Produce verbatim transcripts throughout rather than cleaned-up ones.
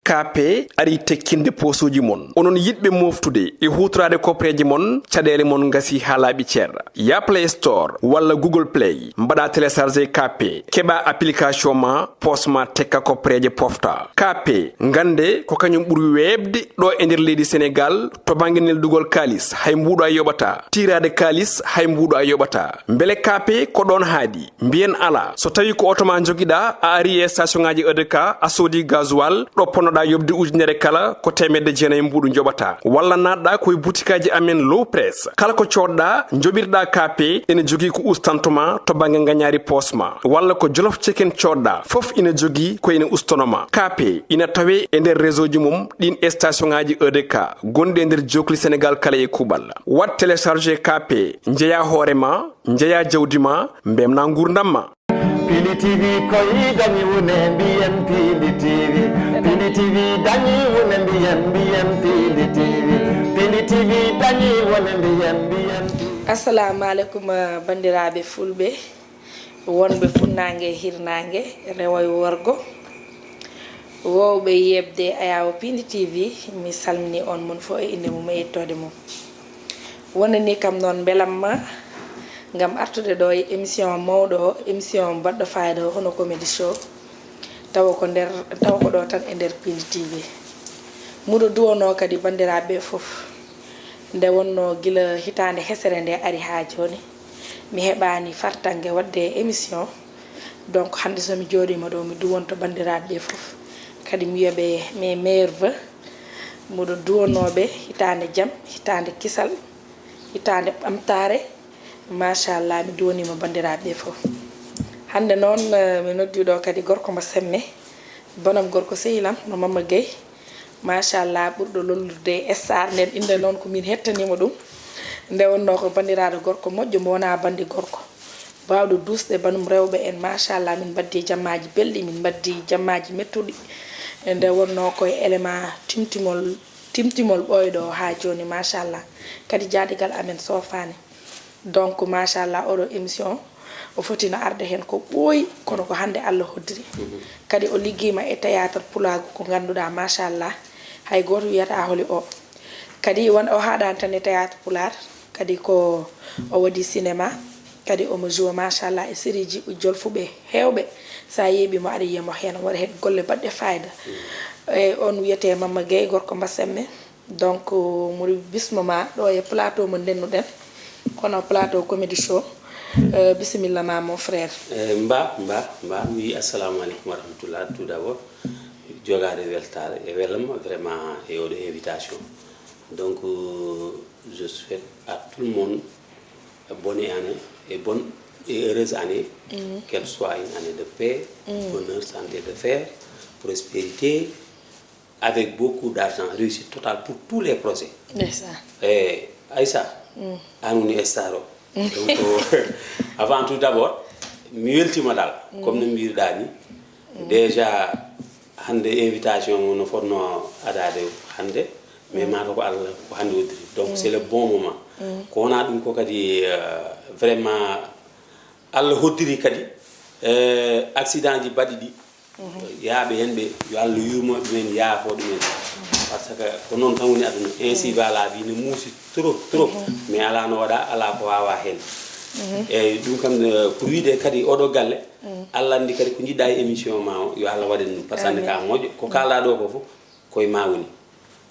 K P ari tekkinde poosuuji mon. Onon yiɗɓe mooftude e huutoraade koppereeje mon, caɗeele mon ngasi haa laaɓi cer. Ya Play Store walla Google Play, mbaɗa télécharger K P, keɓa application ma, poos ma tekka koppereeje pofta. K P, ngannde ko kañum ɓuri weeɓde ɗo e nder leydi Senegaal to bannge neldugol kaalis, hay mbuuɗo a yoɓata. Tiiraade kaalis, hay mbuuɗo a yoɓata. Mbele K P ko ɗoon haaɗi? Mbiyen alaa. So tawii ko oto ma njogiɗaa, a ari e station ŋaaji E D K, a soodi gasoil, ɗo ponnoɗaa yoɓde ujunere kala, ko teemedde jeenayi mbuuɗu njoɓataa. Walla naatɗaa ko e butikaaji amen Low Press. Kala ko coodɗaa, njoɓirɗaa K P, ene jogii ko ustanto ma to bannge ngañaari poos ma. Walla ko Jolof Chicken coodɗaa, fof ina jogii ko ina ustono ma. K P ina tawee e nder réseau ji mum ɗin e station ŋaaji E D K gonɗi e nder jookli Senegaal kala e kuuɓal. Waɗ télécharger K P, njeyaa hoore ma, njeyaa jawdi ma, mbemnaa nguurndam ma. Pindi T V koy dañi wune mbiyen Pindi T V. Pindi T V dañi wune mbiyen, mbiyen Pindi T V. Pindi T V dañi wune mbiyen, mbiyen Pindi. Assalamu alaikum, eh, banndiraaɓe fulɓe, wonɓe funnaange e hirnaange, rewo e worgo, wowɓe yeɓde ayaawo Pindi T V, mi salmini on mon fof e innde mum e yettoode mum. Wonani kam noon mbelamma ngam artude ɗo e émission mawɗo o, émission baɗɗo fayida o, hono Comedy Show, tawa ko nder, tawa ko ɗo tan e nder Pindi T V. Muɗo duwonoo kadi banndiraaɓe fof, nde wonnoo gila hitaande hesere nde ari haa jooni, mi heɓaani fartaŋŋe waɗde émission. Donc, hannde so mi jooɗiima ɗo, mi duwonto banndiraaɓe ɓe fof. Kadi mi wiya ɓe mes meilleurs vœux. Muɗo duwonoo ɓe hitaande jam, hitaande kisal, hitaande ɓamtaare. Machallah, mi duwoniima banndiraaɓe ɓe fof. Hannde noon, eh, mi noddi ɗo kadi gorko mo semme, bonam gorko sehilam, no Mamma Gueye. Machallah, ɓurɗo lollude e Star nden innde noon ko min hettaniima ɗum. Nde wonnoo ko banndiraaɗo gorko moƴƴo mo wonaa banndi gorko. Baawɗo duusde banum rewɓe en, machallah, min mbaddii jammaaji belɗi, min mbaddii jammaaji mettuɗi. Nde wonnoo ko e élément timtimol, timtimol ɓooyɗo o haa jooni, machallah. Kadi jaadigal amen soofaani. Donc, machallah, oɗo émission o foti no arde heen ko ɓooyi, kono ko hannde Allah hoddiri. Mhm. Kadi o liggiima e théâtre pulaagu ko ngannduɗaa, machallah, hay gooto wiyata holi o. Kadi won, o haaɗaani tan e théâtre pulaar, kadi ko o waɗi cinéma, kadi omo joue, machallah, e sérieji jolfuɓe heewɓe. So a yeeɓii mo, aɗa yiya mo heen, o waɗa heen golle baɗɗe fayida. Mhm. E on wiyetee Mamma Gueye, gorko Mbassemme. Donc, mboɗo bisma ma ɗo e plateau mo ndennuɗen, kono plateau Comedy Show. Euh, bisimilla ma, mon frère. Eh, mba, mba, mba, mi wi assalamu alaikum wa rahmatullah, tout d'abord. Jogaade weltaare e welamma, vraiment, e oɗo invitation. Donc, euh, je souhaite à tout le monde bonne année et bonne et heureuse année, mhm, qu'elle soit une année de paix, mhm, bonheur, santé de fer, prospérité, avec beaucoup d'argent, réussite totale pour tous les projets. Ndeysaan. Eh, Aïssa, mm, an woni star o. Mm. Donc, avant tout d'abord, mi weltima dal, mm, comme no mbiruɗa ni. Mm. Déjà, hande invitation mo no fotno adade hande, mais, mm, mata ko Allah ko hande hoddiri. Donc, mm, c'est le bon moment. Mm. Ko wona ɗum ko kadi, euh, vraiment, Allah hoddiri kadi, euh, accident ji baɗi ɗi. Mhm. Yaaɓe hen ɓe, yo Allah yurmo ɗumen, yaafo ɗumen. Mhm. Parce que ko noon tan woni aduna. Ainsi, mhm, va la vie, ne muusi trop, trop. Mhm. Mais ala no waɗa, ala ko wawa hen. Mhm. Eyyi, ɗum kam, eh, pour wiide kadi oɗo galle, mhm, Allah andi kadi ko jiɗɗa e émission ma o, yo Allah waɗan ɗum. Par ce que, amin, ka moƴƴo. Ko, mhm, kalɗa ɗo ko fof, koye ma woni.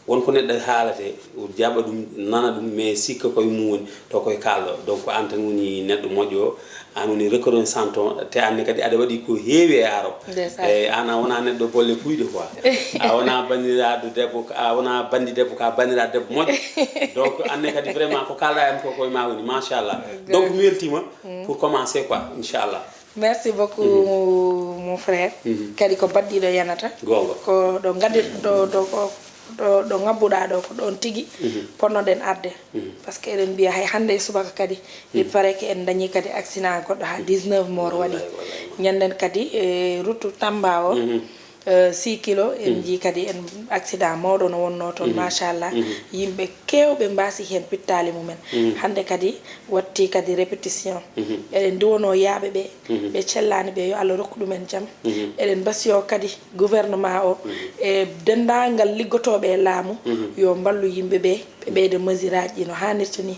Won ko neɗɗo haalate, o jaɓa ɗum, nana ɗum, mais sikka koye mum woni, to koye kalɗo. Donc, ko an tan woni neɗɗo moƴƴo, an woni reconnaissant on, te an ne kadi aɗa waɗi ko heewi e aro. Ndeysaan. Eyyi, an a wona neɗɗo bolle puyɗe quoi. A wona bandiraɗo debbo, a wona bandi debbo, ka bandiraɗo debbo moƴƴo. Donc, an ne kadi vraiment ko kalɗa en ko koye ma woni, machallah. Good. Donc, mi weltima, mm, pour commencer quoi, inchallah. Merci beaucoup, mhm, mon frère. Mhm. Kadi ko baɗɗiɗo yanata. Goonga. Ko ɗo gaddi, ɗo, ɗo, ko, ɗo, ɗo ngabbuɗa ɗo, ko ɗon tigi, mhm, ponnoɗen arde. Mhm. Parce que eɗen mbiya hay hande e subaka kadi, il, mhm, paraît que en dañi kadi accident goɗɗo ha dix-neuf mort waɗi. Wallahi, wallahi. Ñanden kadi e route Tamba o, mhm, Eh, six kilo, en njii kadi en accident mawɗo no wonnoo toon, machallah. Yimɓe keewɓe mbaasi heen pittaali mumen. Hannde kadi watti kadi répétition. Eɗen ndiwonoo yaaɓe ɓe, ɓe cellaani ɓe, yo Allah rokku ɗumen jam. Eɗen mbasiyoo kadi gouvernement o e denndaangal liggotooɓe e laamu, yo mballu yimɓe ɓe, ɓe ɓeyda mesure aji ɗi no haanirta ni.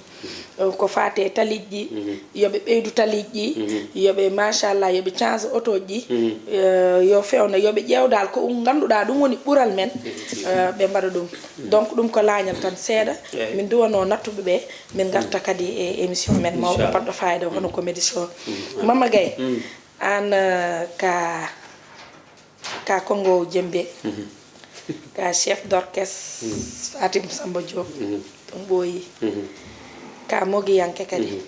Eh, ko faati e taliiji ɗi, yo ɓe ɓeydu taliiji ɗi, yo ɓe, machallah, yo ɓe change otooji ɗi, eh, yo fewna, yo ɓe ƴeew dal ko ngannduɗaa ɗum woni ɓural men, eh, ɓe mbaɗa ɗum. Donc ɗum ko laañal tan seeɗa, min nduwanoo nattuɓe ɓe, min ngarta kadi e émission men mawɗo baɗɗo fayida, hono Comédie Show. Mama Gaye, aan, eh, ka, ka Kongo Jembe, ka chef d'orchestre Fatim Samba Diop, ɗum ɓooyi. Ka mogiyanke kadi.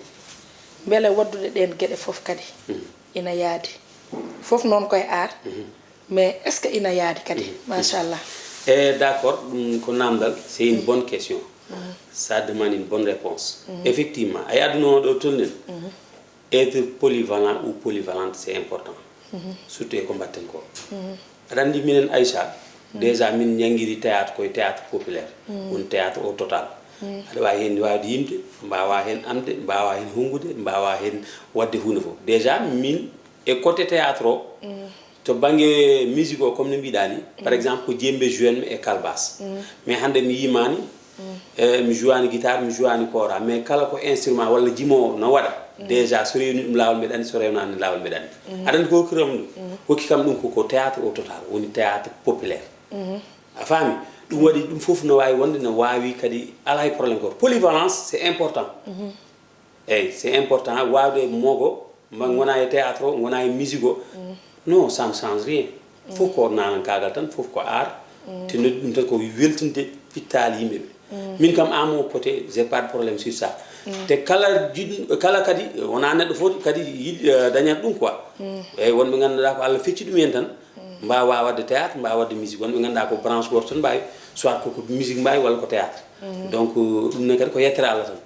Mbele waddude ɗeen geɗe fof kadi ina yaadi. Fof noon koye art, mais est-ce que ina yaadi kadi? Machallah. Eh, d'accord, ɗum ko namdal, c'est une bonne question. Ça demande une bonne réponse. Effectivement, a yaduno ɗo tolnen. Être polyvalent ou polyvalente, c'est important. Surtout e ko mbatten ko. Aɗa anndi minen Aïcha, déjà min njanngirii théâtre koye théâtre populaire. Woni théâtre au total. Aɗa waawi heen waawde yimde, mbaawa heen amde, mbaawa heen honngude, mbaawa heen waɗde huunde fof. Déjà min e côté théâtre o, to bannge musique o, comme no mbiɗaa ni, par exemple ko djembé, djembé e kalbas. Mais hannde mi yimaani, eh, mi jouaani guitare, mi jouaani kora, mais kala ko instrument walla jimoowo no waɗa, déjà so rewni ɗum laawol mbeɗa anndi, so rewnaani laawol mbeɗa anndi. Aɗa anndi ko hokki kam ɗum? Hokki kam ɗum ko, ko théâtre au total, woni théâtre populaire. A faami? Ɗum waɗi ɗum fof no waawi wonde, no waawi kadi alaa e problème ko. Polyvalence, c'est important. Eeyi, c'est important waawde mogo, mba ngona e théâtre o, ngona e musique o. Non, ça ne change rien. Fof ko naanankaagal tan, fof ko art. Te noddi ɗum tan ko weltinde pittaali yimɓe ɓe. Min kam, à mon côté, j'ai pas de problème sur ça. Te kala jiɗ-, kala kadi, wona neɗɗo fof kadi yiɗi, eh, dañat ɗum quoi. Eeyi, wonɓe ngannduɗaa ko Allah fecci ɗum en tan, mbaawa waɗde théâtre, mbaawa waɗde musique. Wonɓe ngannduɗaa ko branche gooto tan mbaawi, soit ko, ko musique mbaawi walla ko théâtre. Donc, ɗum ne kadi ko yettere Allah tan.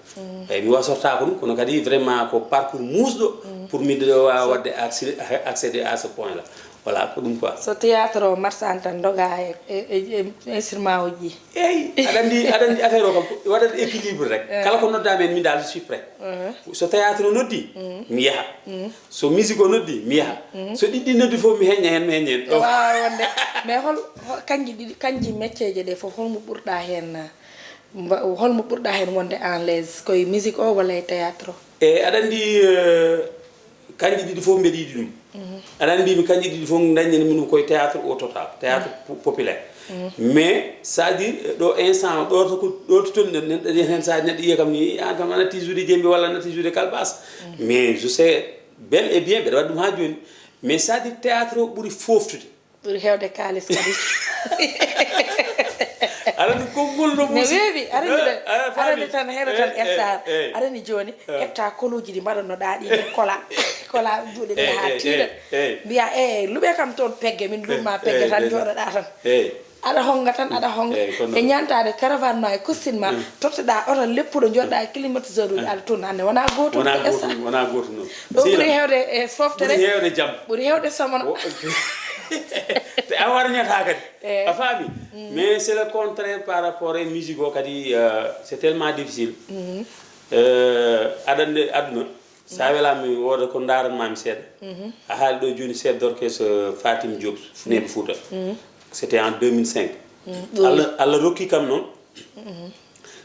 Eeyi, mi wasortaako ɗum, kono kadi vraiment ko parcours muusɗo pour miɗo waawa waɗde accé-, accéder à ce point là. Voilà, ko ɗum quoi. So théâtre o marsaani tan, ndoga e, e, e, e instrument uji ɗi. Eeyi, aɗa anndi, aɗa anndi affaire o kam, ko waɗat équilibre rek. Kala ko noddaa mi en, min daal, je suis prêt. So théâtre o noddi, mi yaha. So musique o noddi, mi yaha. So ɗiɗi noddi fof, mi heñña heen, mi heñña heen. Ɗo. Waawa wonde. Mais hol, hol, kanji ɗiɗi, kanji métier ji ɗi fof, holmo ɓurɗaa heen, mba-, holmo ɓurɗaa heen wonde en l'aise? Koye musique o walla e théâtre o? Eeyi, aɗa anndi, eh, kanji ɗiɗi fof mbeɗa yiɗi ɗum. Aɗa anndi mi kanji ɗiɗi fof daññani mi ɗum koye théâtre au total, théâtre po-, populaire. Mais, c'est-à-dire, ɗo instant, ɗo to ko, ɗo to tolni ɗen, ɗen heen, so neɗɗo yiya kam ni, an kam a natti jouer djembé walla a natti jouer kalbas. Mais je sais bel et bien, mbeɗa waɗi ɗum haa jooni. Mais, c'est-à-dire, théâtre o ɓuri fooftude. Ɓuri heewde kaalis kadi. Aɗa anndi konngol no muusi. Ne weeɓi, aɗa anndi tan, aɗa anndi tan, heɗo tan, esta. Aɗa anndi jooni, ƴetta koluuji ɗi mbaɗannoɗaa ɗi, ɗi kola, kola juuɗe ɗe haa tiiɗa. Mbiya, e, luɓe kam toon pegge, min luɓma pegge tan, njooɗoɗaa tan. Aɗa honnga tan, aɗa honnga. E ñaantaade caravane ma e costume ma, totteɗaa oto leppuɗo, njooɗoɗaa e climatiseur uji, aɗa toon hannde. Wonaa gootum, wonaa gootum, wonaa gootum noon. Ɗum ɓuri heewde e fooftere. Ɓuri heewde jam. Ɓuri heewde somona. Te a warñataa kadi. A faami? Mais c'est le contraire par rapport e musique o kadi, euh, c'est tellement difficile. Euh, aɗa anndi aduna, so a welaama mi wooda ko ndaaranmaa mi seeɗa. A haali ɗo jooni chef d'orchestre, euh, Fatim Diop, Funeeɓe Fuuta. C'était en deux mille cinq. Allah, Allah rokki kam noon.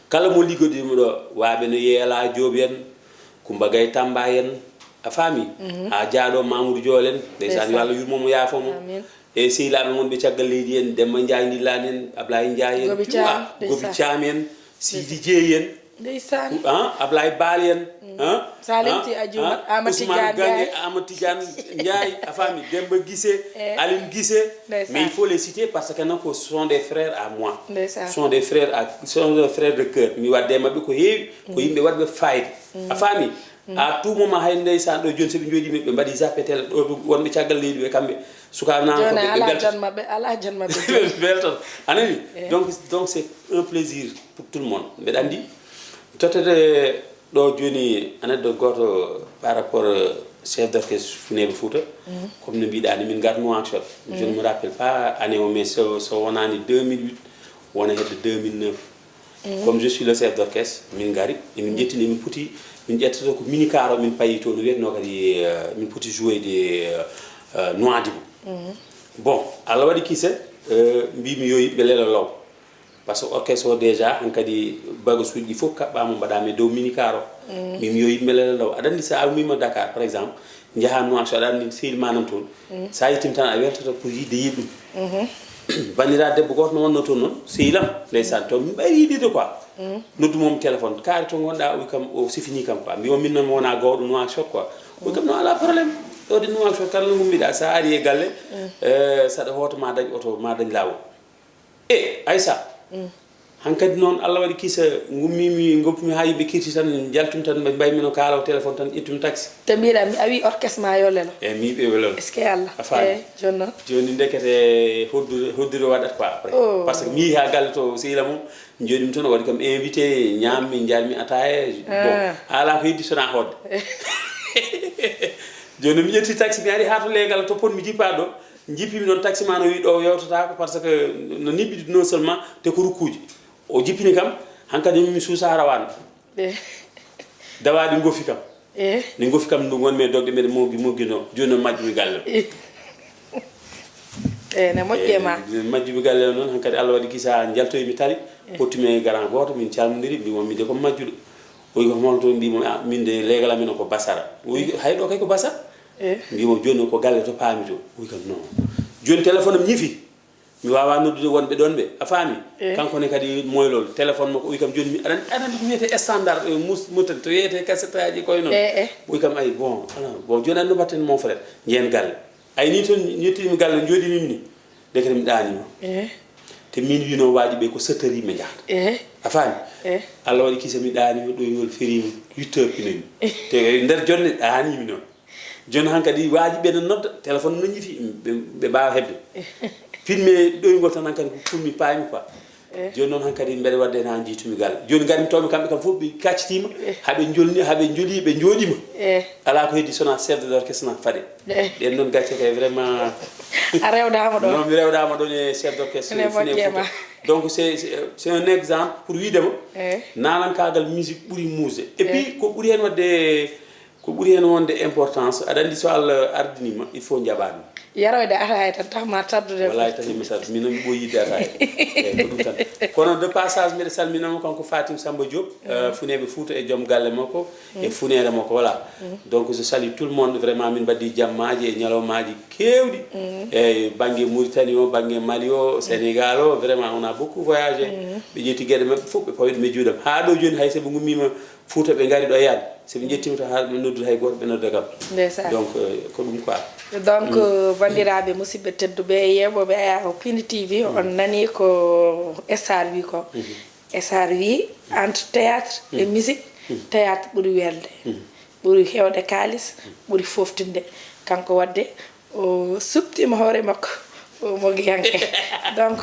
Kala mo liggodirmi ɗo, waaɓe no Yeela Joob en, Kumba Gay Tamba en, a faami? Haa jaaɗo Mamoudou Diol en, ndeysaan, yo Allah yurmo mo, yaafo mo. E sehilaaɓe wonɓe caggal leydi en, Demba Ndiaye Ndillane en, Ablaye Ndiaye en, Gobi Thiam, Gobi Thiam en, Sidi Dieye en, ndeysaan, ah, Ablaye Baali en, ah, sa limti a juumat, Amad Tidiane Ndiaye, Amad Tidiane Ndiaye, a faami, Demba Guissé, Aline Guissé, mais il faut les citer parce que non, ko ce sont des frères à moi. Ce sont des frères à, ce sont des frères de cœur. Mi wadde e maɓɓe ko heewi, ko yimɓe waɗɓe fayda. A faami? À tout moment, hay ndeysaan ɗo jooni, so ɓe njooɗii, ɓe mbaɗi zappe télé ɗo, wonɓe caggal leydi ɓe, kamɓe sukaaɓe nana ko ɓe, ɓe mbeltat. Ɓe mbeltat. A nani? Donc, donc c'est un plaisir pour tout le monde. Mbeɗa anndi, tottete ɗo jooni, anecdote gooto par rapport, euh, Chef d'orchestre Funeeɓe Fuuta. Comme no mbiɗaa ni, min ngar Nouakchott. Je ne me rappelle pas année o, mais so, so wonaani deux mille huit, wona hedde deux mille neuf. Comme je suis le chef d'orchestre, min ngari, emin njettini, min poti, min ƴettata ko mini car o, min payi to, no wiyetnoo kadi, euh, min poti jouer de, euh, euh, Nouadhibou. Bon, Allah waɗi kisa, euh, mbimi yo yimɓe lelo law. Par ce que orchestre o déjà, hankadi bagasuuji ɗi fof kaɓɓaama, mbaɗaama e dow mini car o. Mbimi yo yimɓe lelo law. Aɗa anndi, so a ummiima Dakar, par exemple, njahaa Nouakchott, aɗa anndi sehil ma nan toon. So a yettiima tan, a weltoto pour yiɗde yiɗ ɗum. Banndiraaɗo debbo gooto no wonnoo toon noon, sehil am, ndeysaan, to min ɓayri yiɗirde quoi. Noddu mo téléphone, kaari to ngonɗaa, o wi kam, o sifini kam quoi. Mbiimo min noon mi wonaa gawɗo Nouakchott quoi. O wi kam, no alaa problème. Ɗo de Nouakchott kala no ngummiɗaa, so a ari e galle, eh, saɗa hoto ma dañ oto, ma dañ laawol. E, Aissa, hankadi noon Allah waɗi kisa, ngummimi, ngoppumi haa yimɓe kirti tan, njaltumi tan, mbaymi no kaala o téléphone tan, ƴettumi taxi. Te mbiɗa, mi a wi orchestre ma yo lelo. E, mi ɓe welon. Est-ce que Allah? A faami? E, jooni noon? Jooni ndekete hoddude, hoddude waɗat quoi après. Oh. Par ce que mi yehi haa galle to sehil am o, jooni mi toon o waɗi kam invité, ñaammi, njarmi ataaya. Bon, ah, alaa ko heddi so wonaa hoɗde. Jooni mi ƴetti taxi, mi ari haa to leegal to potmi jippaade ɗo. Njippimi ɗoon, taximan o wi ɗo yewtataako, par ce que no niɓɓiɗi non seulement, te ko rukkuuji. O jippini kam, hankadi mi suusaa rawaandu. Eh. Dawaaɗi ngofi kam. Eh. Ni ngofi kam, ndu ngonmi e dogde, mbeɗa moggi, mogginoo. Jooni noon majjumi galle o. Eh. Eh, ne moƴƴi e ma. Eh, majjumi galle o noon, hankadi Allah waɗi kisa njaltoymi tali. Eh. Pottumi e garant gooto, min calmondiri, mbimo min de ko majjuɗo. O wi ko holto, mbimo, "Ah, min de leegal amen o ko Basara." O wi, "Hay ɗo kay ko Basara?" Eh. Mbimo, "Jooni ko galle to paami to." O wi kam, "Non." Jooni téléphone am ñifi. Mi waawaa noddude wonɓe ɗoon ɓe. A faami? Eh. Kanko ne kadi moylol. Téléphone makko, o wi kam, "Jooni mi aɗa anndi, aɗa anndi ko wiyetee standard, eh, mus-, mutan, to wiyetee cassette aji koye noon." Eh, eh. O wi kam, "Ay, bon, ala, bon, jooni aɗa no mbaɗten, mon frère? Njehen galle." Ay, ni toon, ñettiimi galle, njooɗiimi ni. Ndekete mi ɗaaniima. Eh. Te min wino waaji ɓe ko sept heures yimɓe njahata. Eh. A faami? Eh. Allah waɗi kisa mi ɗaaniima, ɗoyngol feriima, huit heures pinoymi. Eh. Te e nder jonne ɗaaniimi noon. Jooni hankadi waaji ɓe no nodda, téléphone no ñifi, ɓe, ɓe mbaawa heɓde. Eh. Pinmi e ɗoyngol tan hankadi ko ɗum mi paami quoi. Eh. Jooni noon hankadi mbeɗa waɗde heen haa njiitumi galle. Jooni ngarmi tawmi kamɓe kam fof ɓe kaccitiima, eh, haa ɓe njolni, haa ɓe njoli, ɓe njooɗiima. Eh. Alaa ko heddi so wonaa chef de l'orchestre na faɗe. Eh. Ɗeen noon gacce kay vraiment. A rewdaama ɗoon. Non, mi rewdaama ɗoon e chef d'orchestre. Ene moƴƴi e ma. Donc c'est, c'est, c'est un exemple pour wiide ma. Eh. Naalankaagal musique ɓuri muusde. Et puis, eh, ko ɓuri heen waɗde, ko ɓuri heen wonde importance, aɗa anndi so Allah ardinii ma, il faut njaɓaa ɗum. Yaroyde ataaya tan tax ma tardudee. Wallaay, tawi mi sal-, min noon mi ɓooyi yiɗde ataaya. Eeyi, ko ɗum tan. Kono de passage, mbiɗa salminoo mo kanko Fatim Samba Diop, eh, Funeeɓe Fuuta e joom galle makko, e funeere makko, voilà. Donc, je salue tout le monde, vraiment, min mbaɗdi jammaaji e ñalawmaaji keewɗi. Eeyi, bannge Mauritanie o, bannge Mali o, Sénégal o, vraiment, on a beaucoup voyagé. Ɓe ƴetti geɗe maɓɓe fof, ɓe pawi ɗum e juuɗe am. Haa ɗo jooni, hay so ɓe ngummiima Fuuta, ɓe ngari ɗo yaade. So ɓe njettiima tan, haa ɓe noddude, hay gooto ɓe nodda kam. Ndeysaan. Donc, euh, ko ɗum quoi. Donc, euh, banndiraaɓe, musidɓe tedduɓe, yeeɓooɓe, aya, o Pindi T V, on nani ko Star wi ko. Star wi, entre théâtre et musique, théâtre ɓuri welde, ɓuri heewde kaalis, ɓuri foftinde. Kanko waɗde o suɓtiima hoore makko, o mogiyanke. Donc,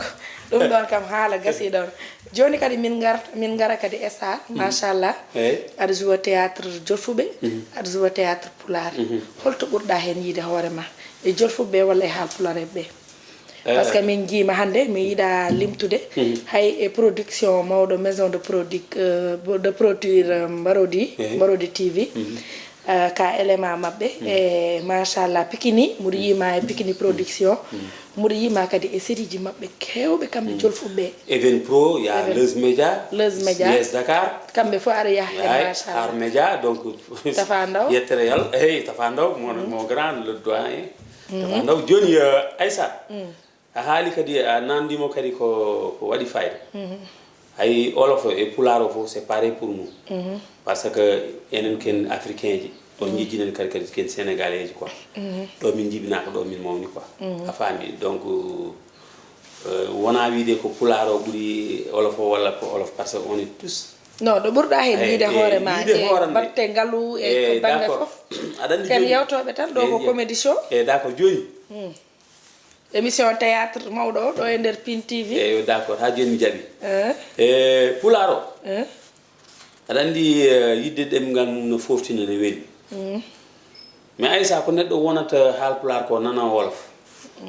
ɗum ɗoon kam haala gasii ɗoon. Jooni kadi min ngar-, min ngara kadi e Star, machallah. Eeyi. Aɗa joue théâtre jolfuɓe, aɗa joue théâtre pulaar. Holto ɓurɗaa heen yiide hoore ma e jolfuɓe walla e haalpulareeɓe ɓe? Eh. Par ce que min njiima hannde, mi yiɗa limtude, hay e production mawɗo, maison de produc-, euh, de produire, euh, Marodi, Marodi T V. Euh, ka élément maɓɓe, e machallah, Pikini, mboɗo yiima e Pikini Production, mboɗo yiima kadi e sérieji maɓɓe keewɓe kamɓe jolfuɓe. Even Pro, il y a Even Leuz Média, Leuz Média. Yes Dakar. Kamɓe fof aɗa yaha heen, machallah. Art Média, donc, Tafa Ndaw. Yettere Yallah, hey, Tafa Ndaw, mon, mon grand, le doyen. Tafa Ndaw, jooni, euh, Aïssa. A haali kadi, a nanndii mo kadi ko, ko waɗi fayda. Hay Wolof e Pulaar o fof, c'est pareil pour nous. Par ce que enen ken Africain ji, on njejjinen kadi, kadi ken Sénégalais ji quoi. Ɗo min njibinaa ko ɗo min mawni quoi. A faami? Donc, euh, wonaa wiide ko Pulaar o ɓuri Wolof o walla ko Wolof, par ce que on est tous. Non, ɗo ɓurɗaa heen yiide hoore ma, yiide e hoore nde. Batte ngalu e, eh, ko bannge fof. Aɗa anndi ken jooni yewtooɓe tan, ɗo ko comédie show. Eh, d'accord, jooni. Émission théâtre mawɗo o, ɗo e nder Pin T V. Eeyo, d'accord, haa jooni mi jaɓi. Eh? E Pulaar o, eh? Aɗa anndi, eh, yiɗde ɗemngal mum no fooftina, no weli. Mm. Mais Aïssa, ko neɗɗo wonata haalpulaar ko nana wolof,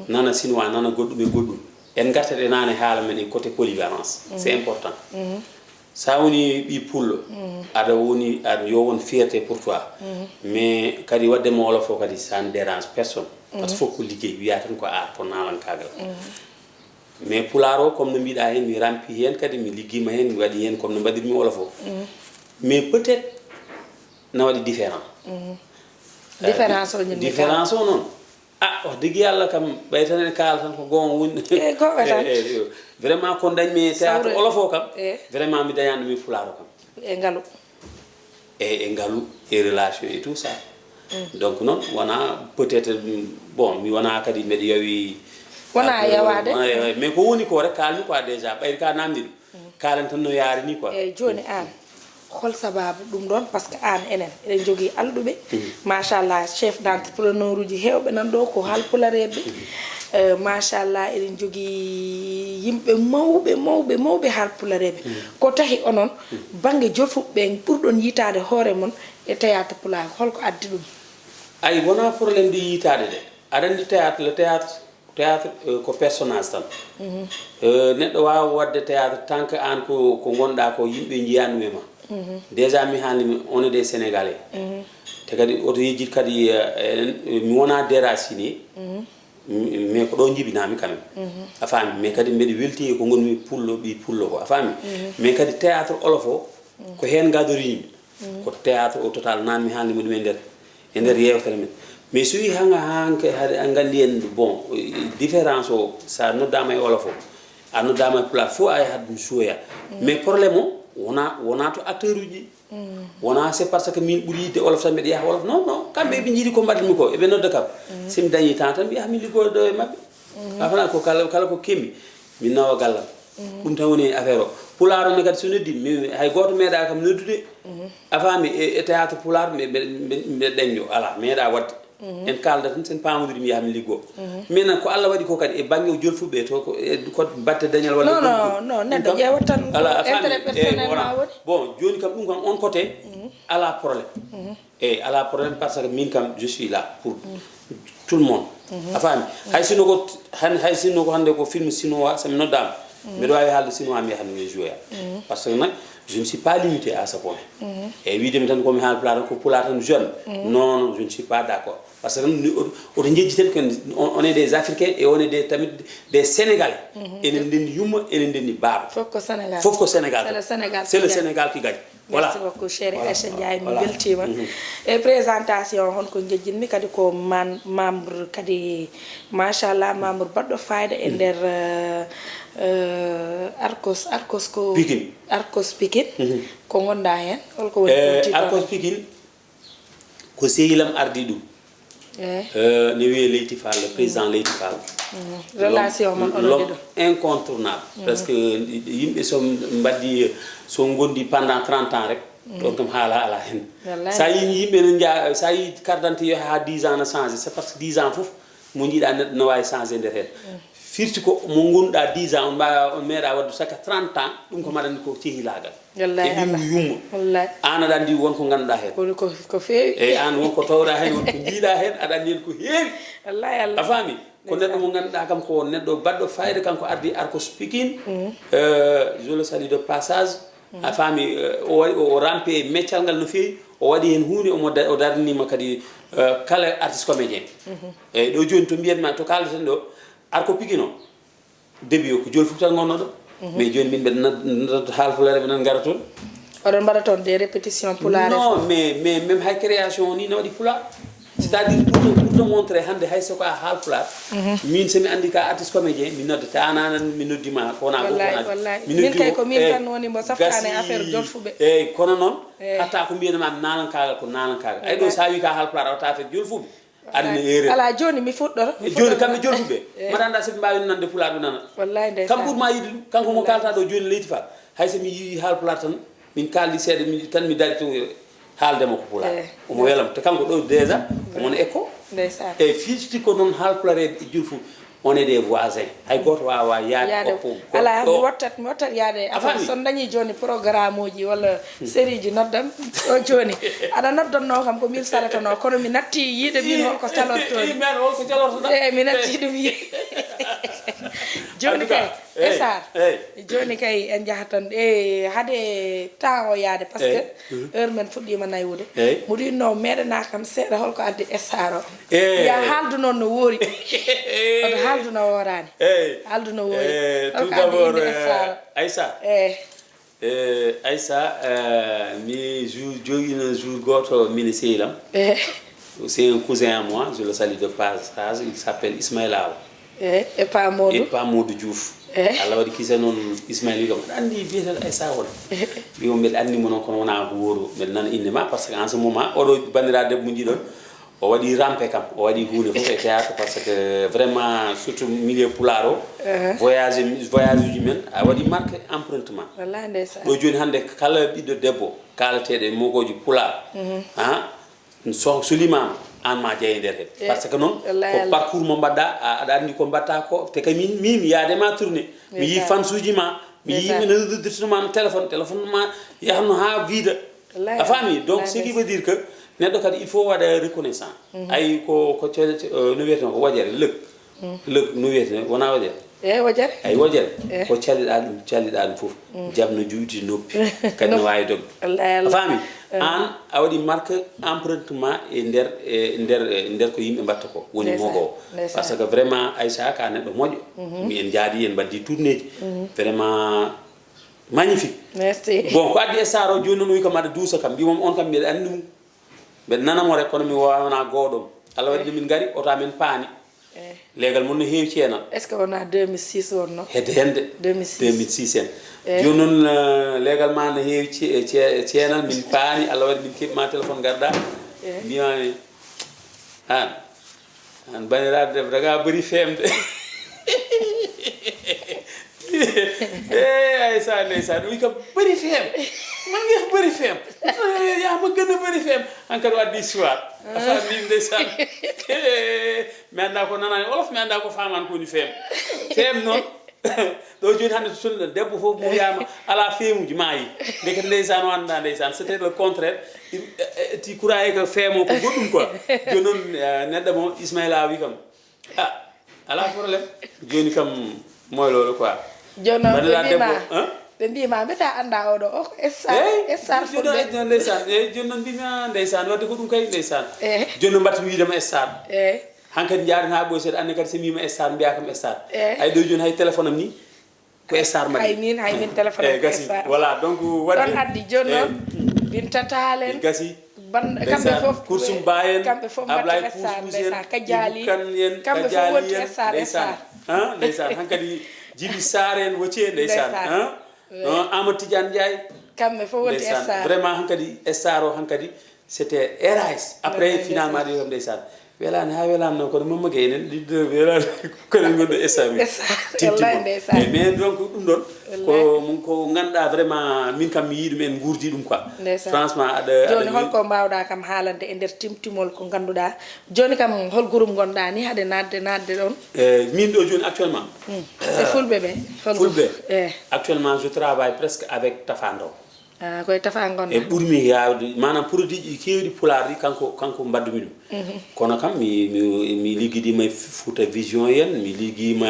nana chinois, nana goɗɗum e goɗɗum. En ngartat e nane haala men e côté polyvalence. C'est important. Sa woni ɓi pullo, aɗa woni, aɗa yo won fierté pour toi. Mais kadi wadde mo wolof o kadi, ça ne dérange personne. Parce que fof ko liggey, wiya tan ko art, ko naalankaagal. Mais pulaar o, comme no mbiɗa hen, mi rampi hen kadi, mi liggima hen, mi waɗi hen comme no mbaɗirmi wolof o. Mais peut-être na waɗi différent. Différence o ñin mi différence o noon. Ah, wax dëgg yàlla kam, ɓay tan en kaala tan ko goonga woni. Eh, goonga tan. Eh, eh, yo. Vraiment, kon dañmi théâtre wolof o kam. Eh. Vraiment, mi dañani ɗum e pulaar o kam. E ngalu. E, e ngalu, e relation et tout ça. Donc noon, wona peut-être, mm, bon, mi wona kadi mbeɗa yawi. Wona yawaade. Wona yawaade. Mais ko woni ko rek, kaalmi quoi déjà, ɓayri ka namdi ɗum. Kaalen tan no yaari ni quoi. Eyyi, jooni aan, hol sabaabu ɗum ɗoon? Parce que aan, enen eɗen njogii alɗuɓe, machallah, chef d'entrepreneur uji heewɓe nan ɗo ko haalpulareeɓe. Eh, machallah, eɗen njogii yimɓe mawɓe, mawɓe, mawɓe haalpulareeɓe. Ko tahi onon, bannge jolfuɓe ɓen, ɓurɗon yitaade hoore mon e théâtre pulaar, holko addi ɗum? Ay, wona problème de yitaade de. Aɗa anndi théâtre, le théâtre, théâtre, euh, ko personnage tan. Euh, neɗɗo waawa waɗde théâtre tant que aan ko, ko ngonɗa ko, yimɓe njiya ɗum e ma. Déjà, mi haalni mi, on est des Sénégalais. Te kadi oto yejjit kadi, euh, en, mi wona déraciné. M-, mais ko ɗo jibinami quand même. A faami? Mais kadi mbeɗa welti e ko ngonmi pullo, ɓi pullo ko. A faami? Mais kadi théâtre olof o, ko heen ngadori yimɓe. Ko théâtre au total, nan mi haalni mo ɗum e nder, e nder yeewtere men. Mais so wi hanga hanke hade a nganndi en, bon, différence o, sa noddaama e olof o, a noddaama e pulaar, fof a yahat ɗum suwoya. Mais problème o, wona, wona to acteur uji. Wona c'est parce que min ɓuri yidde olof tan mbeɗa yaha olof. Non, non, kamɓe ɓe njiɗi ko mbaɗmi ko, eɓe nodda kam. Si mi dañi temps tan mi yaha mi liggoya ɗo e maɓɓe. A fana ko kala, kala ko kemmi, mi nawa gallam. Ɗum tan woni affaire o. Pulaar o ne kadi so noddi, mi, hay gooto meeɗa kam noddude. A faami, e, e théâtre pulaar, mbe, mbe, mbe, mbe ɗeñƴo, ala, meeɗa waɗde. En kaalda tan, sen paamodiri, mi yaha mi liggo. Min nan, ko Allah waɗi ko kadi, e bannge o jolfuɓe to, ko, e, ko batte dañal walla non, goɗɗum non, non, neɗɗo ƴeewat tan ala, a faami? Intérêt personnel ma woni. Bon, jooni kam, ɗum kam, on côté, ala problème. Eyyi, ala problème, parce que min kam, je suis là pour tout le monde. A faami? Hay sinno ko, han-, hay sinno ko hannde ko film chinois, so mi noddaama, mbeɗa waawi haalde chinois, mi yaha mi jouer. Parce que nag, je ne suis pas limité à ce point. Eyyi, wiide mi tan ko mi haalpulaar tan, ko pulaar tan jeune. Non, non, je ne suis pas d'accord. Parce que ni, oto, oto jejjiten ko on, on est des Africains et on est des, tamit des Sénégalais. Enen ndenni yumma, enen ndenni baaba. Fof ko Sénégal. Fof ko Sénégal. C'est le Sénégal qui gagne. Voilà. Merci beaucoup, chéri Aïcha Ndiaye, mi weltiima. E présentation, hon ko jejjinmi kadi ko man-, membre kadi, machallah, membre baɗɗo fayida e nder, euh, euh, Arcos, Arcos ko Pikine. Arcos Pikine. Ko ngonɗa heen? Holko woni politique Arcos Pikine? Ko sehilam ardi ɗum. Eh, ne wiyee Leyti Fall, le président Leyti Fall. Relation mon onon ɗiɗo incontournable. Parce que yimɓe so mbaddi, so ngondi pendant trente ans rek, ɗon kam haala ala hen. Wallahi. Sa yi yimɓe ne nja-, sa yi carte d'identité yo ha dix ans na changé, c'est parce que dix ans fof mo jiiɗa neɗɗo no wawi changé nder hen. Firti ko mo ngonɗa dix ans, on mbawa, on meeɗa wadde saka trente ans, ɗum ko maɗani ko cehilaagal. Wallahi, e ɓinngu yumma. Wallahi. An aɗa anndi won ko ngannduɗa heen. Woni ko, ko feewi. Eyi, an won ko tawɗa heen, won ko njiiɗa heen, aɗa anndi heen ko heewi. Wallahi, Allah. A faami? Ko neɗɗo mo ngannduɗa kam ko neɗɗo baɗɗo fayida, kanko ardi Arcos Pikine. Euh, je le salue de passage. A faami, euh, o waɗi, o, o rampi e meccal ngal no feewi. O waɗi heen huunde, omo da-, o darnima kadi, euh, kala artiste comédien. Eyi, ɗo jooni to mbiyatma, to kaaldaten ɗo, Arcos Pikine o, début o ko jolfuɓe tan ngonno ɗo. Mais jooni min mbeɗa nod-, nodda haalpulaar ɓe nan ngara toon. Oɗon mbaɗa toon des répétitions pulaar? Non, mais, mais même hay création o ni ne waɗi pulaar. C'est-à-dire pour te, pour te montrer hannde hay so ko a haalpulaar. Min so mi anndi ka artiste comédien, mi noddata an, an mi noddima ko wona ɗum. Wallahi, wallahi. Min kay ko min tan woni mo saftaani affaire jolfuɓe. Eyyi, kono noon, hatta ko mbiyanma mi naalankaagal ko naalankaagal. Ay ɗo sa wi ka haalpulaar a watta affaire jolfuɓe. Aɗa ne erreur. Ala, jooni mi fuɗɗoto, mi fuɗɗoto. Jooni kamɓe jolfuɓe. Mbaɗa annda soɓe mbaawi nande pulaar ɓe nana. Wallahi, ndeysaan. Kam ɓurma yiɗde ɗum, kanko mo kaalta ɗo jooni Leyti Fall. Hay so mi yii haalpulaar tan, min kaaldi seeɗa, mi, tan mi dari to haalde mo ko pulaar. Omo welam. Te kanko ɗo déjà, omon ekko. Ndeysaan. Eyyi, firti ko noon haalpulareeɓe e jolfuɓe. On est des voisins. Hay gooto waawaa yaade Yaade oppo alaa mi goɗɗo. Wottat mi wottat yaade A faami? Son dañii jooni programme uji walla série ji noddam o jooni. Aɗa noddannoo kam ko min salatanoo kono mi natti yiide min holko calortoo. Min holko calortoɗa? Eyi mi natti ɗum yiide. Jooni kay Eyi, Esar eyi. Jooni kay en njahat tan e hade temps o yaade parce que heure men fuɗɗiima naywude. Eyi. Mboɗo yiɗnoo meeɗanaa kam seeɗa holko addi Esar o. Eyi. Ya haaldu noon no woori. Kono haaldu no wooraani. Eyi. Haaldu no woori. Eh, tout Holko addi d'abord, yimɓe Esar eh, Aïssa. Eyi. Eh, Aïssa, eh, mi jour jogiino jour gooto mine sehil am. Eyi. C'est un cousin à moi, je le salue de passage, il s'appelle Ismaël Aw. Eyi. E Pa Modou. E Pa Modou Diouf. Eyi. Allah waɗi kisa noon Ismaël wi kam aɗa anndi biyeteɗo Aïssa wona. Wi o mbeɗa anndi mo noon kono wonaa ko wooru mbeɗa nana innde ma parce que en ce moment oɗo banndiraaɗo debbo mo njiɗon o waɗi rampe kam o waɗi huunde fof e théâtre parce que vraiment surtout milieu pulaar o voyage voyage uji men a waɗi marque empreinte ma. Wallahi ndeysaan. Ɗo jooni hannde kala ɓiɗɗo debbo kaalateeɗo e mogooji pulaar ha so so limaama aan ma jeyi e nder heen. Parce que noon ko parcours mo mbaɗɗa aɗa anndi ko mbaɗta ko te kay min min yaade ma tourné mi yii fansuuji ma mi yii ɓe no noddirtuma no téléphone téléphone ma yahatno haa wiida. A faami donc ce qui veut dire que neɗɗo kadi il faut waɗa reconnaissant. Ay ko ko no wiyeteno ko wojere lëg. Lëg no wiyeteno wona wojere. Eyi wojere. Ay wojere. Ko calliɗa ɗum calliɗa ɗum fof jam no juuti noppi kadi no waawi dogde. A faami? Aan a waɗi marque empreinte ma e nder e nder e nder ko yimɓe mbatta ko woni mogo o. Parce que vraiment Aïssa ka neɗɗo moƴƴo. Mi en jaadi en mbaddi tourneji vraiment magnifique. Merci. Bon ko addi e saro joni noon wi kam aɗa duusa kam mbimam on kam mbiɗa anndi ɗum. Mbeɗa nana mo rek kono mi wawana gooɗom. Allah waɗi min ngari oto amen paani. Leegal mon no heewi ceenal. Est-ce que wona deux mille six wonno? Hedde hende. Deux mille six. Deux mille six en. Jooni noon leegal ma no heewi ceenal min paani Allah waɗi min keɓi ma téléphone garɗa. Mbimami an an baniraɗo debbo daga bari femde. Eyi Aïssa ndeysaan wi kam bari feem man ngeex bari feem. Yahma gën a bari feem. Hankadi o addi histoire a faami ndeysaan. Mi annda ko nanani olof mi annda ko faman ko woni feem. Feem noon ɗo joni hannde to tolni ɗon debbo fof mo wiyama ala feemuji maayi. Ndeke ndeysaan o annda ndeysaan c'était le contraire. Ti kuraye ko feemo ko goɗɗum quoi. Joni noon neɗɗo mo Ismaila wi kam a ala problème. Joni kam moylolo quoi. Joni noon ɓe mbima ɓe mbima mbeta annda oɗo o ko essar essar fulɓe. Ndeysaan eyyi joni noon mbimi a ndeysaan wadde ko ɗum kay ndeysaan. Joni noon mbatta mi wiidema essar. Hankadi jaarata ha ɓoy seeɗa anne kadi so mbima essar mbiya kam essar. Ay ɗo joni hay téléphone am ni ko essar mbaɗi. Hay min hay min téléphone am ko essar. Voilà donc waɗi ɗon addi joni noon. Binta Talen gasi. Kamɓe fof kursum ba en kamɓe fof ablay essar kuuskuus ndeysaan en ka jaali kan en kamɓe ka fof wonti jaali en essar ndeysaan essar. Ndeysaan hankadi jibi sar en woti e ndeysaan. Amadou Tidiane Ndiaye kamɓe fof wonti ndeysaan essar. Vraiment hankadi essar o hankadi c'était erais après Wallaay, finalement ɗi kam ndeysaan welani ha welani noon kono mamma gay enen ɗiɗo welani kono gonɗo essar wi Essar, wallaay, ndeysaan. Mais donc ɗum ɗon ko ko ganduɗa vraiment min kam mi yii ɗum en gurdi ɗum quoi. Ndeysaan. Franchement aɗa Joni aɗa- holko mbawɗa kam haalande e nder timtimol ko ganduɗa joni kam hol groupe gonɗa ni haade nadde nadde ɗon? Eh, min ɗo joni actuellement E fulɓe ɓe hol fulɓe e actuellement je travaille presque avec Tafa Ndaw. Ah, koye Tafa E gonɗa? ɓurmi yawde manam produit ji kewɗi pulaar ɗi kanko kanko mbaddumi ɗum. Kono kam mi mi mi liggidiima e Fouta Vision en mi liggiima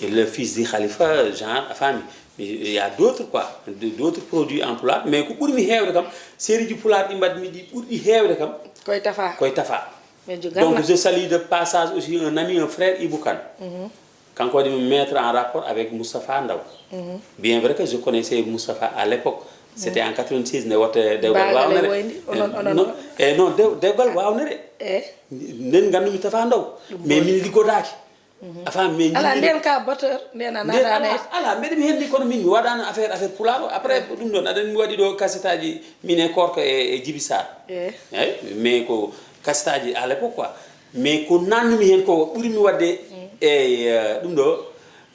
e le fils du Khalifa genre a faami. Il y a d'autres quoi d'autres produits en pulaar mais ko ɓurmi heewde kam série ji pulaar ɗi mbaɗmi ɗi ɓurɗi heewde kam Koye Tafa. Koye Tafa. Mais je Donc garna je salue de passage aussi un ami un frère Ibou Kane. Kanko waɗi mi mettre en rapport avec Moustapha Ndaw. Bien vrai que je connaissais Moustapha à l'époque. C'était en quatre-vingt-seize nde watte dewgal Bagal e wawnere. woyndi onon onon Non, e non dew- dewgal wawnere. E Nden gandumi Tafa Ndaw. Mais min liggodaaki. A faami mais ala jimmi- nden ka batteur nden a Nden natani ala ala mbeɗa mi hendi kono min mi waɗano affaire affaire pulaar o après ɗum ɗon aɗa mi waɗi ɗo kasetaji min e korka e, e Djiby Sarr. E Eyyi mais ko kasetaji à l'époque quoi. Mais ko nannumi hen ko ɓurimi wadde e euh, ɗum ɗo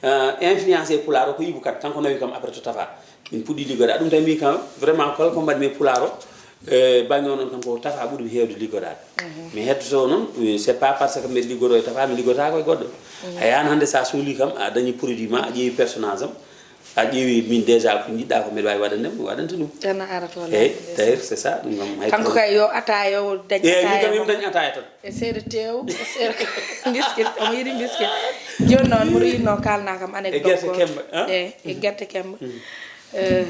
euh, influence e pulaar o ko Ibou Kane kanko nawi kam après to Tafa. Min puɗɗi liggoda ɗum tawi min kam vraiment kala ko mbaɗmi e pulaar o E bannge on, on kam ko Tafa ɓuri mi heewde liggodaade. Mi heddotoo noon, eh, c'est pas parce que mbeɗa liggotoo e Tafa, mi liggotaako e goɗɗo. A yahan hannde, so a suulii kam, a dañi produit ma, a ƴeewi personnage am, a ƴeewi min déjà ko njiɗɗa ko mbeɗa waawi waɗande, mi waɗanta ɗum. Tan a arata walla. Eeyi, d'ailleurs, c'est ça, ɗum kam hay kanko kay yo ata, yo dañ ata, eeyi, min kam yo mi dañ ataaya tan. E seeɗa teew, e seeɗa mbiskit, omo yiɗi mbiskit. Jooni noon, mboɗo yiɗnoo kaalna kam anecdote. E gerte kemba, ah? Eeyi, e gerte kemba. Eh,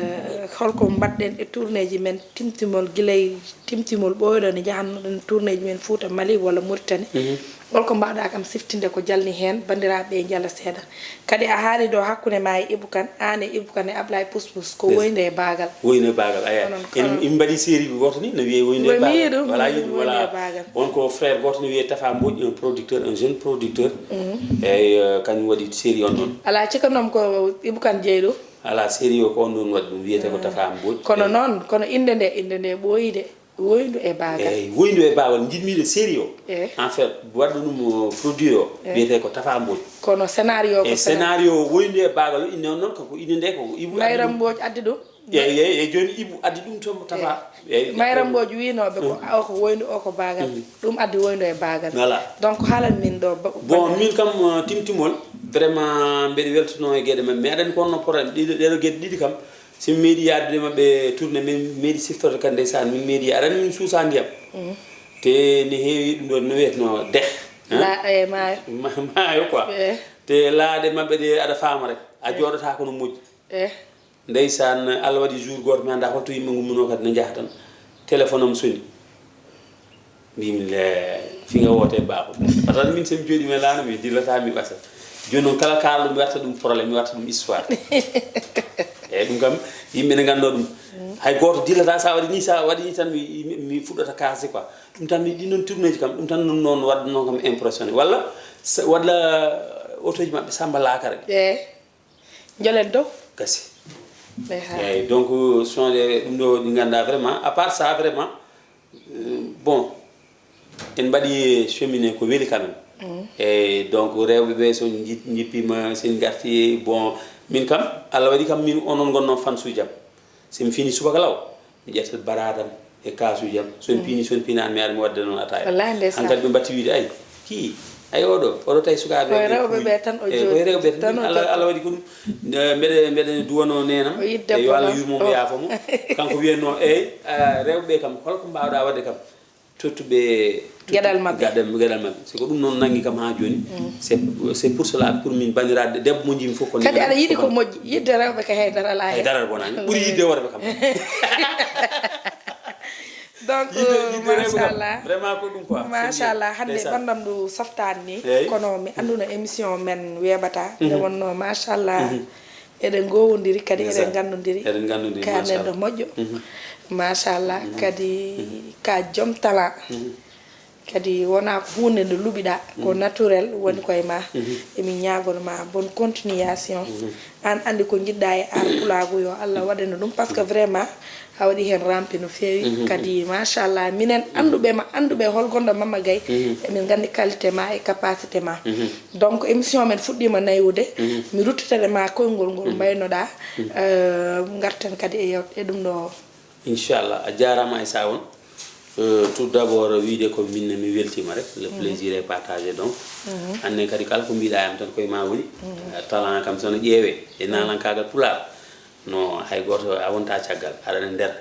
holko mbaɗɗen e tournéeji men Timtimol, gila e Timtimol ɓooyɗo nde njahannoɗen tournéeji men Fuuta Mali walla Mauritanie? Holko mbaawɗa kam siftinde ko jalni heen, banndiraaɓe ɓe njala seeɗa? Kadi a haali ɗo hakkunde ma e Ibou Kane, aan e Ibou Kane e Ablaye Pouspous, ko woyde e baagal. Woyde e baagal, aya. Onon en, kala en mbaɗi série gooto ni, no wiyee woyde e baagal. Voilà, yiɗi, voilà. On ko frère gooto no wiyee Tafa Mbodj, un producteur, un jeune producteur. Eeyi, eh, kañum waɗi série on ɗon. Alaa, cikkanoom ko Ibou Kane jeyi ɗo. Alaa, série o ko on ɗon waɗi ɗum, wiyetee ko Tafa Mbodj. Kono noon, kono innde nde, innde nde ɓooyi de, woyndu e baagal. Eeyi, woyndu e baagal, njiɗmi de série o. Eeyi. En fait, waɗɗo ɗum, o, produit o, wiyetee ko Tafa Mbodj. Kono scénario ko e scénario o woyndu e baagal, innde on noon, kanko innde nde ko Ibou Mayram Mbodj addi ɗum. Eeyi, eeyi, eeyi, jooni Ibou addi ɗum to Tafa. Eeyi. Eeyi, Mayram Mbodj wiynooɓe ko o ko woyndu, o ko baagal. Ɗum addi woyndu e baagal. Voilà. Donc, haalan min ɗo ba-, bon, min kam, uh, Timtimol, vraiment, mbeɗa weltanoo e geɗe maɓɓe. Mi aɗani ko honno problème, ɗiɗo, ɗeɗo geɗe ɗiɗi kam, so mi meeɗi yaadude maɓɓe tourné, min meeɗi siftorde kadi ndeysaan, min meeɗi, aɗani min suusa ndiyam. Te ne heewi ɗum ɗo no wiyetnoo deh, hein? La-, e maayo. Ma-, maayo quoi. Te laaɗe maɓɓe ɗe aɗa faama rek, a jooɗotaako no moƴƴi. Ndeysaan, Allah waɗi jour gooto mi anndaa holto yimɓe ngummunoo kadi no njaha tan. Téléphone am soni. Mbimi, le, finga woote baako. Parce que min so mi jooɗii mi laana, mi dillata, mi ɓasa. Jooni noon kala kaalɗo mi watta ɗum problème, mi watta ɗum histoire. Eeyi, ɗum kam yimɓe ne nganndoo ɗum. Hay gooto dillata, sa waɗi ni, sa waɗi ni tan mi, mi, mi fuɗɗata kaasde quoi. Ɗum tan mi, ɗin noon tournéeji kam, ɗum tan noon, noon waɗnoo kam impressionné. Walla sa-, walla otoji maɓɓe Samba Lakara. Njolen dow. Gasi. Eeyi, donc, sont des, ɗum ɗo ɗi nganndaa vraiment, à part ça, vraiment, euh, bon, en mbaɗi cheminé ko weli quand même. Eeyi, donc, rewɓe ɓe so nji-, njippiima, so en ngarti, bon, min kam, Allah waɗi kam, min onon ngonnoo fansuuji am. So mi fini subaka law, mi ƴetta baraadam e kaasuuji am. So mi piini, so mi piinaani, mi ara mi wadda noon ataaya. Wallaay ndeysaan. Hankadi ɓe mbatti wiide, "Ay, kii, ay, oɗo, oɗo tawi sukaaɓe." Koye rewɓe ɓe tan o jooɗi. Eeyi, koye rewɓe ɓe tan. Tan o jooɗi. Allah, Allah waɗi ko ɗum. Nde mbeɗe, mbeɗe duwanoo neenam. O yiɗde e yo Allah yurmo mo, yaafo mo. Kanko wiyatnoo, "Eeyi, ah, rewɓe ɓe kam, holko mbaawɗaa waɗde kam?" Tottuɓe geɗal maɓɓe. Geɗal, geɗal maɓɓe. So ko ɗum noon nanngi kam haa jooni. C'est, c'est pour cela, pour min banndiraaɓe debbo mo njiimi fof ko kadi aɗa yiɗi ko moƴƴi. Yiɗde rewɓe ko haydara alaa heen. Haydara alaa heen. Ɓuri yiɗde worɓe kam. Donc, yiɗde, yiɗde rewɓe kam. Machallah. Vraiment ko ɗum quoi. Machallah, hannde ɓanndam ndu softaani ni. Eeyi. Kono mi annduno émission men weeɓata. Nde wonnoo, machallah. Eɗen ngoowondiri kadi, eɗen nganndondiri. Eɗen nganndondiri, ka neɗɗo moƴƴo. Machallah, kadi ka joom talent. Kadi wonaa ko huunde nde luɓiɗaa, ko naturel woni koye ma. Emin ñaagono ma bonne continuation. Aan anndi ko njiɗɗaa e aar pulaagu, yo Allah waɗane ɗum, parce que vraiment, a waɗi heen rampe no feewi. Kadi, machallah, minen annduɓe ma, annduɓe hol gonɗo Mama Gaye, emin nganndi qualité ma e capacité ma. Donc, émission men fuɗɗiima naywude. Mi ruttitane ma koyngol ngol mbaynoɗaa. Eh, ngarten kadi e yew-, e ɗum ɗo. Inchallah, a jaaraama e saa on. Euh, tout d'abord, wiide ko min ne mi weltiima rek, le plaisir est partagé donc. Aan ne kadi kala ko mbiɗa e am tan koye ma woni. Eh, talent kam so no ƴeewee e naalankaagal pulaar. No hay gooto a wonta caggal, aɗa e nder.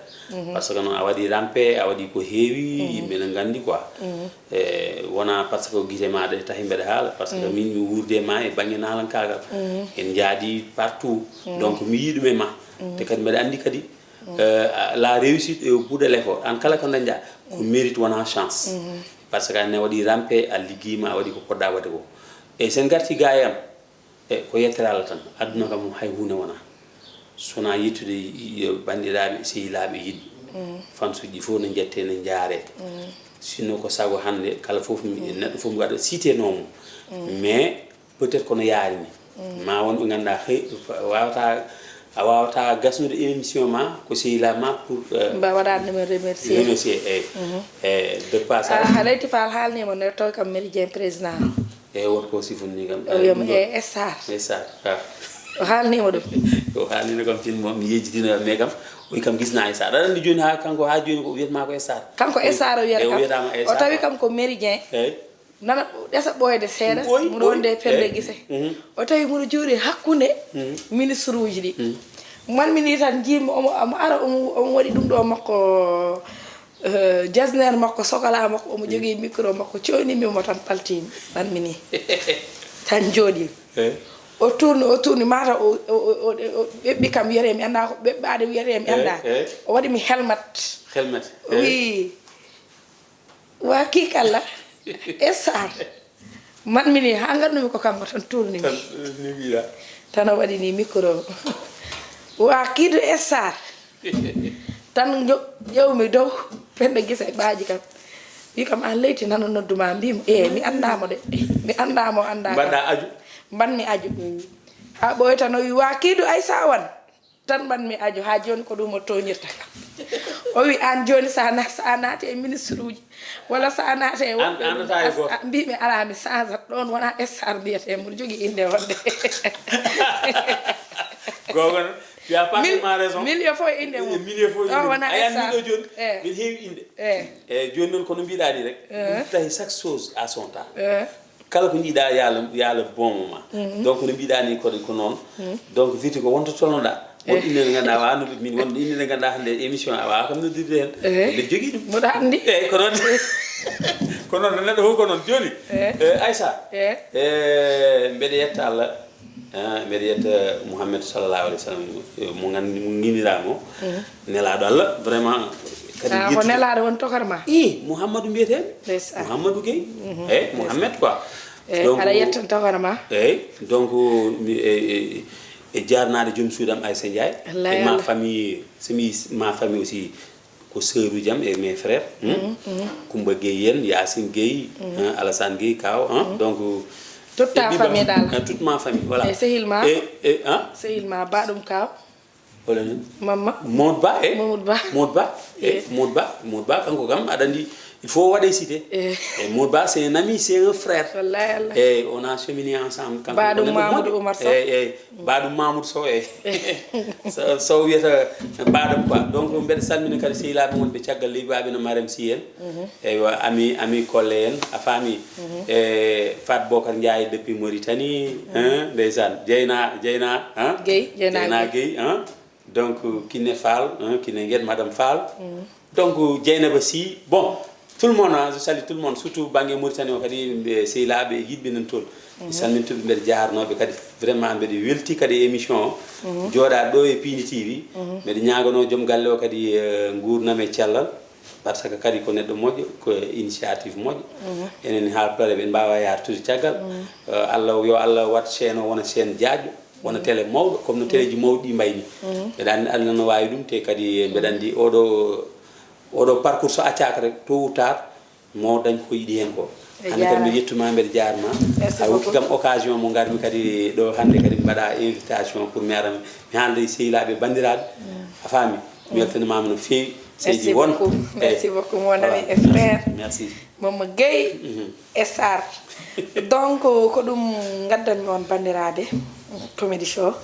Parce que noon a waɗi rampe, a waɗi ko heewi, yimɓe ne nganndi quoi. E wonaa parce que gite ma ɗe tahi mbeɗa haala, parce que min mi wuurdi e ma e bannge naalankaagal. En njaadi partout. Donc mi yii ɗum e ma. Te kadi mbeɗa anndi kadi, eh, la réussite est au bout de l'effort. Aan kala ko dañɗa, ko mérite wonaa chance. Parce que aan ne waɗi rampe, a liggiima, a waɗi ko poɗɗa waɗde ko. E so en ngarti ga e am, e ko yettere Allah tan, aduna kam hay huunde wonaa. So wonaa yettude y-, y-, banndiraaɓe, sehilaaɓe, yiɗɓe. Fansuuji fof no njettee, no njaaree. Sinno ko sago hannde, kala fof mi, neɗɗo fof mi waɗa cité noo mo. Mais peut-être kono yaari ni. Ma won ɓe nganndaa, hey, wawata, a wawata gasnude émission ma, ko sehilaa ma pour, euh, mba waɗaade ɗum remercier. Remercier, eeyi. E de passage. Ah, Leyti Fall haalniima nde tawi kam Mary Dieng président. E won ko sifonni kam. O wiya mi, eh, e Sarr. E Sarr, ah. O haalniima ɗum. O haalino kam tin mo mi yejjitino, mais kam o wi kam gisna Aysar. Aɗa anndi jooni haa kanko, haa jooni ko o wiyatma ko Aysar. Kanko Aysar o wiyata kam. O tawi kam ko méridien. Eyi. Nana ɗesa ɓooyde seeɗa, mboɗo wonde Pelle Gise. O tawi mboɗo jooɗi hakkunde ministre uji ɗi. Man mi ni tan njiimi omo, omo ara, omo, omo waɗi ɗum ɗo makko, eh, jasner makko, sokola makko, omo jogii micro makko, coynimi mo tan paltimi, man mi ni. Tan jooɗi. O tourni, o tourni, mata o, o, o, o ɓeɓɓi kam wiyete mi annda ko ɓeɓɓaade wiyete mi annda. O waɗi mi helmet. Helmet. O wi, "Waa kii kalla?" Aysar. Man mi ni haa nganndu-mi ko kanko tan tourni mi. Tan, eh, ni mbiɗa. Tan o waɗi ni micro. "Waa kii du Aysar?" Tan njo-, ƴeewmi dow, Pelle Gise ɓaaji kam. Wi kam, "Aan leyti nana noddu ma?" Mbimi, "Eh, mi annda mo de." Mi annda mo, annda kam. Mbaɗa aju. Mban mi aju. Haa ɓooyi tan o wi, "Waa kii du Aysar wan?" Tan mban mi aju haa jooni ko ɗum o tooñirta kam. O wi, "Aan jooni so a na-, so a naati e ministre uji, walla so a naati e woɓɓe ɗum, a-, a-, mbiimi alaa mi change ɗoon, wonaa Aysar mbiyetee, mboɗo jogii innde wonde." Gogo no, tu as parfaitement raison. Milieu fof e innde mum. Milieu fof e innde mum. Ɗo wonaa Aysar. Ɗo jooni, min heewi innde. Eh. Eh, jooni noon ko no mbiɗa ni rek. Eh. Ɗum tawi chaque chose à son temps. Eh. Kala ko njiɗa yaala, yaala boomo ma. Donc no mbiɗa ni ko, ko noon. Donc firti ko wonto tolnoɗa. Won innde nde ngannduɗa a wawa noddude min, won innde nde ngannduɗa hannde émission a wawa kam noddude hen. Mbeɗa jogii ɗum. Mboɗo anndi. Eyyi, ko noon. Ko noon, neɗɗo fof ko noon. Jooni, eh, Aysar, eh, mbeɗa yetta Allah, eh, mbeɗa yetta Mouhamed sallallahu alayhi wa sallam, eh, mo nganndi, mo nginiramo, nelaaɗo Allah, vraiment, kadi ah, ko yettude. Nelaaɗo woni tokar ma? I, Mouhamadou mbiyetee. Ndeysaan. Mouhamadou Gueye. Eyyi, Mouhamed quoi. Eyyi, donc, aɗa yetta tokar ma? Eyyi, donc, mi, e, e, e jarnaade joom suudam Aïssa Ndiaye. Wallaahi e ma Allah. Famille, so mi, ma famille aussi, ko sœur uji am e mes frères, hmm? Coumba Gueye en, Yacine Gueye, hein, Alassane Gueye, Kaw, hein? Donc, toute ta famille dal. Hein, toute ma famille, voilà. E sehil ma? E, e, hein? Sehil ma, baɗum Kaw? Wala ni? Mamma. Modou Ba, eh? Mamadou Ba. Modou Ba, eh? Eh. Modou Ba, Modou Ba, kanko kam, aɗa anndi, il faut waɗe cité. Eh. Eh, Modou Ba, c'est un ami, c'est un frère. Wallaahi, wallaahi. Eh, on a cheminé ensemble. Kanko baɗum ko neɗɗo Mamadou moƴƴo. Oumar Sow. Eh, eh, baɗum Mamadou Sow, eh. Sow, Sow wiyata baɗam quoi. Donc, mbeɗa salmina kadi sehilaaɓe wonɓe caggal leydi, wayɓe no Marème Sy en. Eywa, ami, ami Kolle en, a faami? E Fat Bokar Ndiaye depuis Mauritanie, hein, ndeysaan. Jeyna, Jeyna, hein? Guèye, Jeyna Jeyna Guèye. Guèye, hein? Donc, Kiné Fall, hein, Kiné Nguet, Madame Fall. Donc, Dieynaba Sy. Bon, tout le monde, hein, je salue tout le monde, surtout bannge Mauritanie o kadi, ɓe sehilaaɓe, yiɗɓe nan toon. Mi salmina ɓe, mbeɗa jaarnooɓe kadi, vraiment mbeɗa welti kadi émission o. Jooɗaade ɗo e Pindi T V. Mbeɗa ñaaganoo joom galle o kadi, eh, nguurndam e cellal. Par ce que kadi ko neɗɗo moƴƴo, ko initiative moƴƴo. Enen haalpulaar ɓe en mbaawa yartude caggal. Eh, Allah, yo Allah waɗ chaîne o wona chaîne jaajɗo, wona télé mawɗo, comme no téléji mawɗi ɗi mbayni. Mbeɗa anndi Allah no waawi ɗum, te kadi mbeɗa anndi oɗo, oɗo parcours so accaaka rek, tôt ou tard, mo dañ ko yiɗi heen ko. Hannde kadi mbeɗa yettuma, mbeɗa jaarma. Merci beaucoup. A hokki kam occasion mo ngarmi kadi ɗo hannde kadi mbaɗa invitation pour mi ara mi haalda e sehilaaɓe, banndiraaɓe. A faami? Mi weltanimaama no feewi. Merci beaucoup. Merci beaucoup, mon ami et frère. Merci. Mamma Guèye et Sarr. Donc, ko ɗum ngaddanmi on, banndiraaɓe Comédie Show.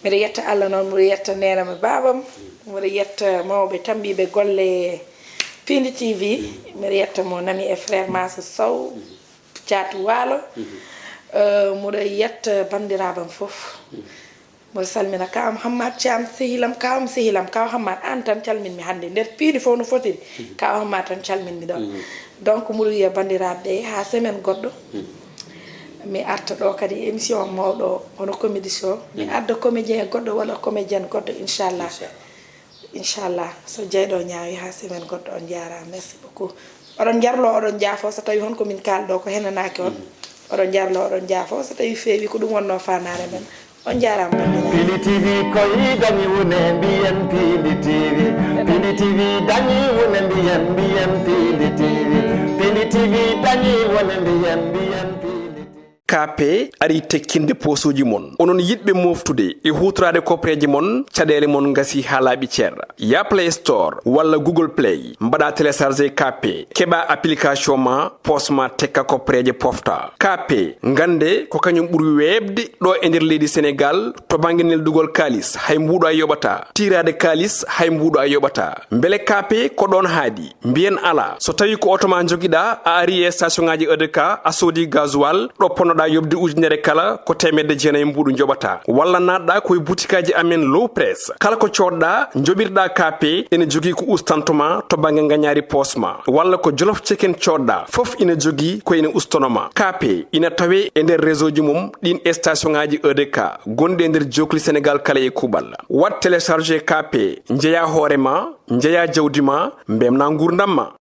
Mbiɗa yetta Allah noon, mbiɗa yetta neenam e baabam, mbiɗa yetta mawɓe tambiiɓe golle Pindi T V. Mbiɗa yetta mon ami et frère Massa Sow, Caatu Waalo. Eh, mbiɗa yetta banndiraaɓam fof. Mboɗo salmina Kawam Hammat Thiam, sehilam, Kawam sehilam, Kaw Hammat, aan tan calminmi hannde. Nder piindi fof no fotiri, Kaw Hammat tan calminmi ɗo. Donc, mboɗo wiya banndiraaɓe ɓe, haa semaine goɗɗo, mi arta ɗo kadi émission mawɗo o, hono Comédie Show. Mi adda comédien goɗɗo walla comédienne goɗɗo, inchallah. Inchallah. Inchallah, so jeyɗo ñaawi, haa semaine goɗɗo, on njaaraama. Merci beaucoup. Oɗon njarlo, oɗon njaafo, so tawi hon ko min kaal ɗo ko henanaaki on. Oɗon njarlo, oɗon njaafo, so tawi feewi ko ɗum wonno faandaare men. On njaaraama, banndiraaɓe. Pindi T V koy dañi wune mbiyen Pindi T V. Pindi T V dañi wune mbiyen, mbiyen Pindi T V. Pindi T V dañi wune mbiyen, mbiyen Pindi T V. Kaape ari tekkinde poosuuji mon. Onon yiɗɓe mooftude e huutoraade koppareeje mon, caɗeele mon ngasi haa laaɓi cer. Ya Play Store walla Google Play, mbaɗa télécharger Kaape, keɓa application ma, poos ma tekka koppareeje pofta. Kaape, ngannde ko kañum ɓuri weeɓde ɗo e nder leydi Senegaal to bannge neldugol kaalis, hay mbuuɗo a yoɓata. Tiiraade kaalis, hay mbuuɗo a yoɓata. Mbele Kaape ko ɗoon haaɗi? Mbiyen alaa. So tawii ko oto ma njogiɗaa, a ari e station ŋaaji E D K, a soodi gasoil, ɗo ponnoɗaa yoɓde ujunere kala, ko teemedde jeenayi mbuuɗu njoɓataa. Walla naatɗaa ko e butikaaji amen Low Press. Kala ko coodɗaa, njoɓirɗaa Kaape, ene jogii ko ustantoo ma to bannge ngañaari poos ma. Walla ko Jolof Chicken coodɗaa, fof ina jogii ko ene ustanoo ma. Kaape ina tawee e nder réseau ji mum ɗiin station ŋaaji E D K gonɗi e nder jookli Senegaal kala e kuuɓal. Waɗ télécharger Kaape, njeyaa hoore ma, njeyaa jawdi ma, mbeltinaa nguurndam ma.